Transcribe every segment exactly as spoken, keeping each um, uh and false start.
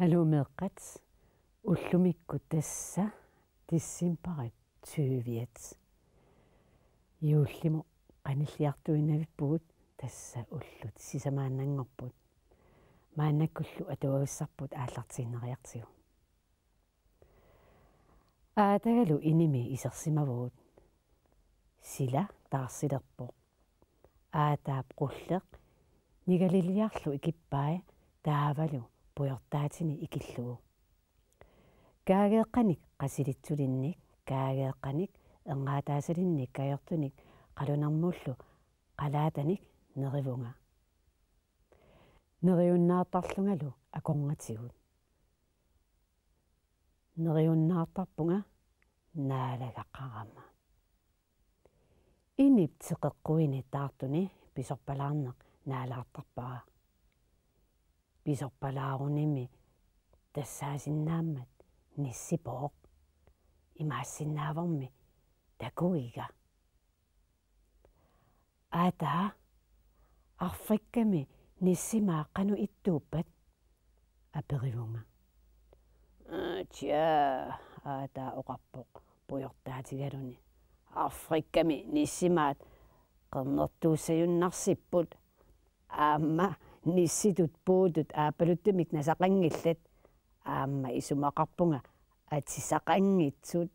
Aluu meeqqat, ullumikkut tassa decembarip tyviat. Juullimut qanilliartuinnavippugut, tassa ullut sisamaannanngorput. Maannakkullu atuagissarput aallartiinnariartigu. Aatagalu inimi isersimavugut. Sila taarsilerpoq. Aataap qulleq nigaliliarlu ikippai taavalu pujortaatini ikillugu. Kaageeqqanik qasilitsulinnik, kaageeqqanik erngaataasalinnik kajortunik qalunermullu qalaatanik nerivunga. Neriunnaartarlungalu akornatigut. Neriunnaartarpunga naalagaqarama. Inip teqeqquini taartuni pisorpalaarneq naalaartarpara. Pisorpalaarunimi tassaasinnaammat nissipooq. Imaassinnaavormi takugiga. Aataa, Afrikami nissimaat qanoq ittuuppat? Aperivunga. Tja, aataa oqarpoq pujortaatigaluni. Afrikami nissimaat qernertuussajunnarsipput. Aamma nissitut puutut aappaluttumik nasaqanngillat. Aamma isumaqarpunga atisaqanngitsut.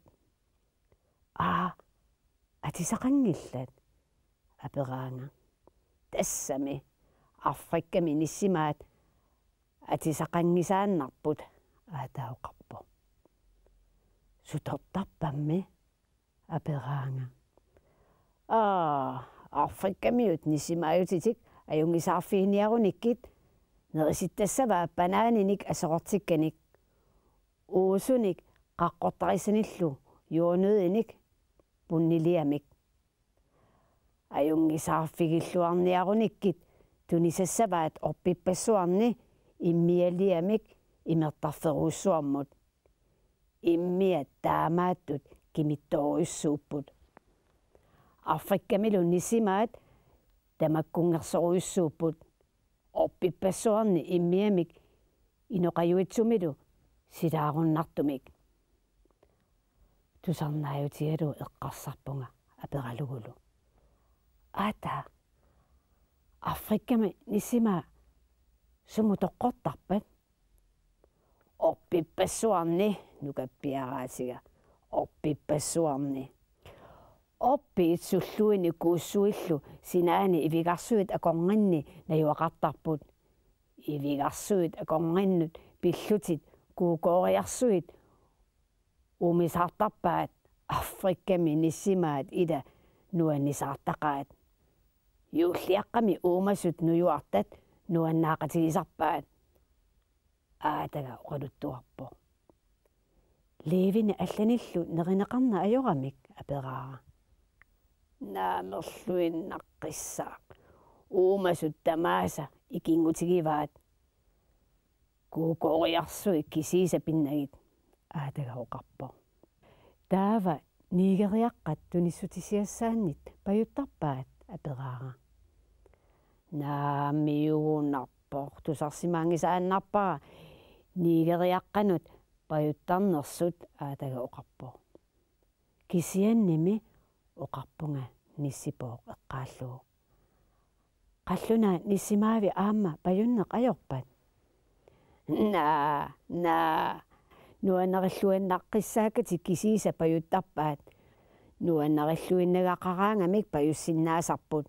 Aa, atisaqanngillat? Aperaanga. Tassami, Afrikami nissimaat atisaqanngisaannarput, aataa oqarpoq. Sutortarpammi? Aperaanga. Aa, Afrikamiut nissimaajutitik ajunngisaarfiginiarunikkit nerisittassavaat banaaninik aserortikkanik. Uusunik qaqqortarissanillu juunniinik punniliamik. Ajunngisaarfigilluarniarunikkit tunisassavaat orpippassuarni immialiamik imertarferujussuarmut. Immiat taamaattut kimittoorujussuupput. Afrikamilu nissimaat tamakkunngersorujussuupput. Orpippassuarni immiamik inoqajuitsumilu silaarunnartumik. Tusarnaajutigalugu eqqarsarpunga aperalugulu. Aataa, Afrikami nissimaat sumut toqqortarpat? Orpippassuarni, nukappiaraatiga. Orpippassuarni. Orpiit sulluini kuussuillu sinaani ivigarsuit akornanni najugaqartarput. Ivigarsuit akornannut pillutit kuukooriarsuit uumisaartarpaat, Afrikami nissimaat ila nuannisaartaqaat. Juulliaqqami uumasut nujuartat nuannaaqatigisarpaat, aataga oqaluttuarpoq. Liivini allanillu nerineqarneq ajoramik, aperaara. Naamerluinnaqqissaaq. Uumasut tamaasa ikinngutigivaat. Kuukooriarsuit kisiisa pinnagit, aataga oqarpoq. Taava nigeriaqqat tunissutisiassaannit pajuttarpaat, aperaara. Naamik, juugunarpoq, tusarsimaanngisaannarpara nigeriaqqanut pajuttarnersut, aataga oqarpoq. Kisiannimi, oqarpunga nissipooq eqqaallugu. Qallunaat nissimaavit aamma pajunneq ajorpat? Naa, naa. Nuannarilluinnaqqissaakkatik kisiisa pajuttarpaat. Nuannarilluinnagaqaraangamik pajussinnaasarput.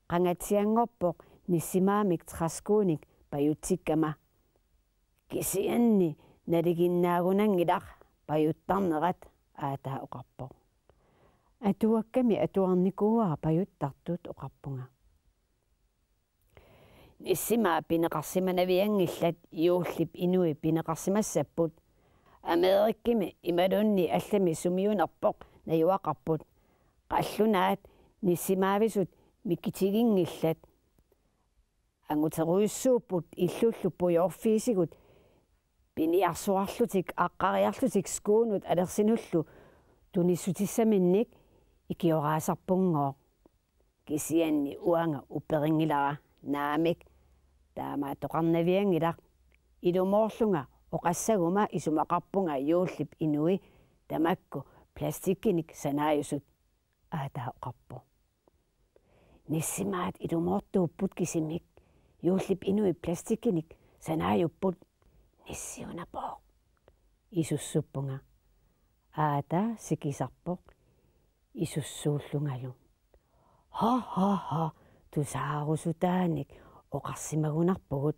Qangatsianngorpoq nissimaamik træskoinik pajutsikkama. Kisianni nalinginnaagunanngilaq pajuttarnerat, aataa oqarpoq. Atuakkami atuarnikuuara pajuttartut, oqarpunga. Nissimaat pineqarsimanavianngillat juullip inuit pineqarsimassapput. Amerikami imaluunniit allami sumiunerpoq najugaqarput. Qallunaat nissimaavisut mikitiginngillat. Anguterujussuupput illullu pujoorfiisigut piniarsuarlutik aqqariarlutik skuunut alersinullu tunissutissaminnik ikioraasarpunngooq. Kisianni uanga upperinngilara, naamik, taamaattoqarnavianngilaq, ilumoorlunga oqassaguma isumaqarpunga juullip inui tamakku plastikkinik sanaajusut, aataa oqarpoq. Nissimaat ilumoortuupput kisimik, juullip inui plastikkinik sanaajupput, nissiunappoq, isussuppunga. Aataa sikisarpoq isussuullungalu. Ha, ha, ha, tusaarusutaanik oqarsimagunarpugut.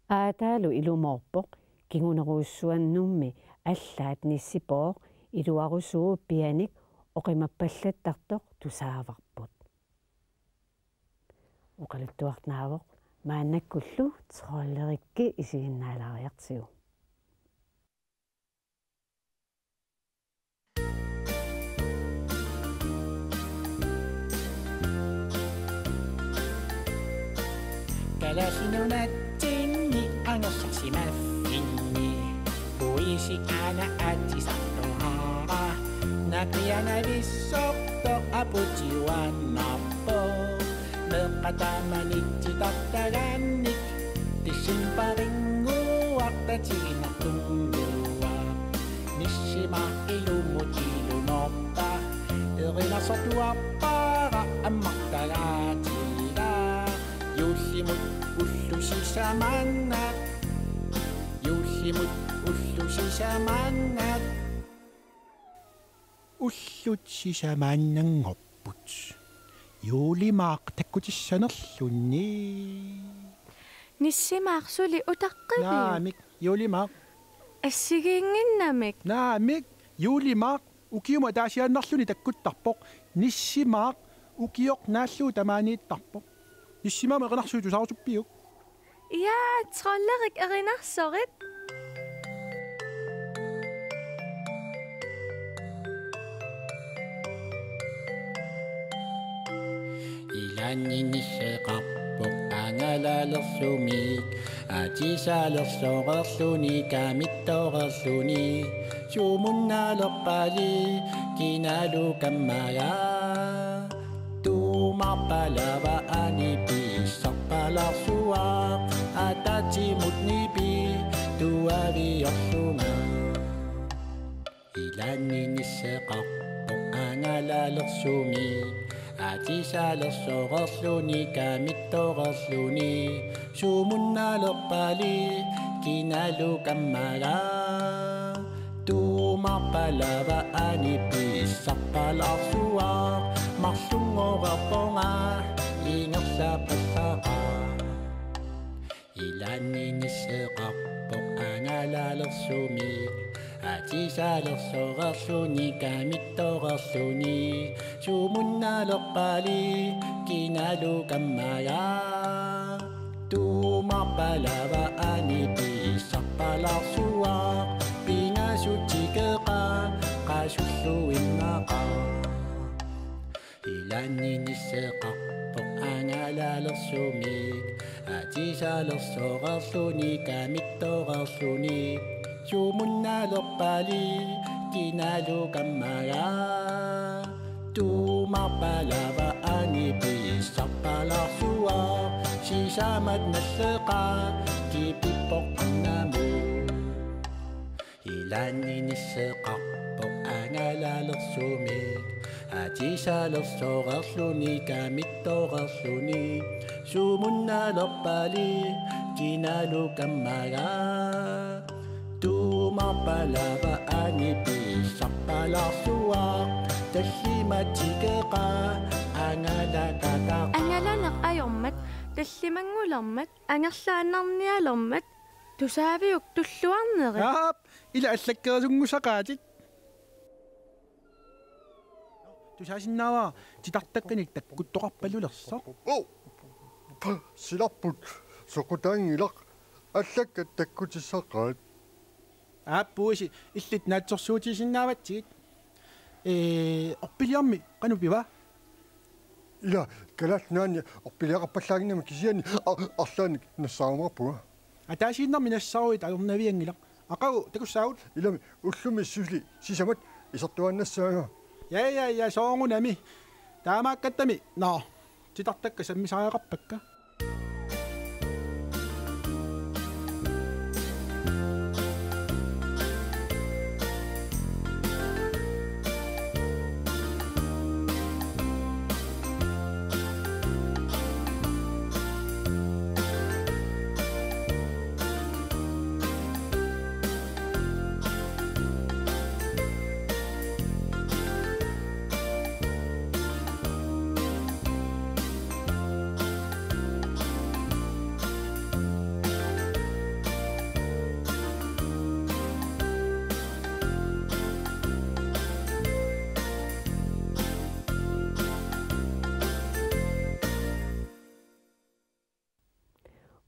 Aataalu ilumoorpoq, kingunerujussuannummi allaat nissipooq iluarusuup pianik oqimappallattartoq tusaavarput. Oqaluttuarnaavoq maannakkullu Trolderikki isiginnaalaariartigu. Kalaallit Nunaatsinni angerlarsimaffinni puisi aana aatsisartuaara, naqianavissortoq aputiuaannarpoq, meeqqat tamanit titartagaannik, decembarinnguaq tatiginartunnguaq, nissimaaq ilumutilunorpa, erinarsortuarpara ammartagaatiga, juullimut ullut sisamaanngat, juullimut ullut sisamaanngat. Ullut sisamaannanngorput. Juulimaaq takkutissanerluni. Nissimaaq suli utaqqivik? Naamik, juulimaaq. Assigiinnginnamik? Naamik, juulimaaq ukiumut ataasiaannarluni takkuttarpoq. Nissimaaq ukioq naallugu tamaaniittarpoq. Nissimaamut erinarsuit tusaarusuppiuk? Ja, Trolderik, erinarsorit. Ilaanni nisseqarpoq angalalersumik, aatsisaalersoreerluni kamittoreerluni, sumunnaalerpali kinalu kammaga. Tuumaarpalava ani piissarpalaarsuaq, ataatsimut nipituaviorlunga. Ilaanni nisseqarpoq angalalersumik, aatsisaalersoreerluni kamittoreerluni, sumunnaalerpali kinalu kammaga. Tuumaarpalava ani piissarpalaarsuaq, marlunngorerpunga ingerlapallaqaaq. Ilaanni nisseqarpoq angalalersumik, aatsisaalersoreerluni kamittoreerluni, sumunnaalerpali kinalu kammaga. Tuumaarpalava ani piissarpalaarsuaq, pingasut tikeqaaq qasulluinnaqaaq. Ilaanni nisseqarpoq angalalersumik, aatsisaalersoreerluni kamittoreerluni, sumunnaalerpali kinalu kammaga. Tuumaarpalava ani piissarpalaarsuaq, sisamat nalleqaaq kipippoq annamut. Ilaanni nisseqarpoq angalalersumik, aatsisaalersoreerluni kamittoreerluni, sumunnaalerpali kinalu kammaga. Tuumaarpalava ani piissarpalaarsuaq, tallimat tikeqaaq angalakataqaaq. Angalaneq ajormat, tallimanngulermat, angerlaannarnialermat, tusaaviuk tulluarnerit? Aap, ila allakkerisunngusaqaatit. Tusaasinnaavara titartakkanik takkuttoqarpalulersoq. Oh! Silarput soqutaanngilaq, allakkat takkutissaqaat. Aap puisi, illit naatsorsuutigisinnaavakkit. Ee, orpiliarmi qanoq piva? Ila, Kalaallit Nunaanni orpiliaqarpallaannginnama kisianni a-, arlaannik nassaarumaarpunga. Ataasiinnarmik nassaaruit ajornavianngilaq. Aqagu takussaagut? Ilami, ullumi suli sisamat isertuaannassaanga. Ja, ja, ja, soorunami. Taamaakkattami, nå, titartakkat sammisariaqarpakka.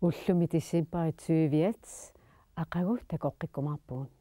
Ullumi decembarip tyviat aqagu takoqqikkumaarpugut.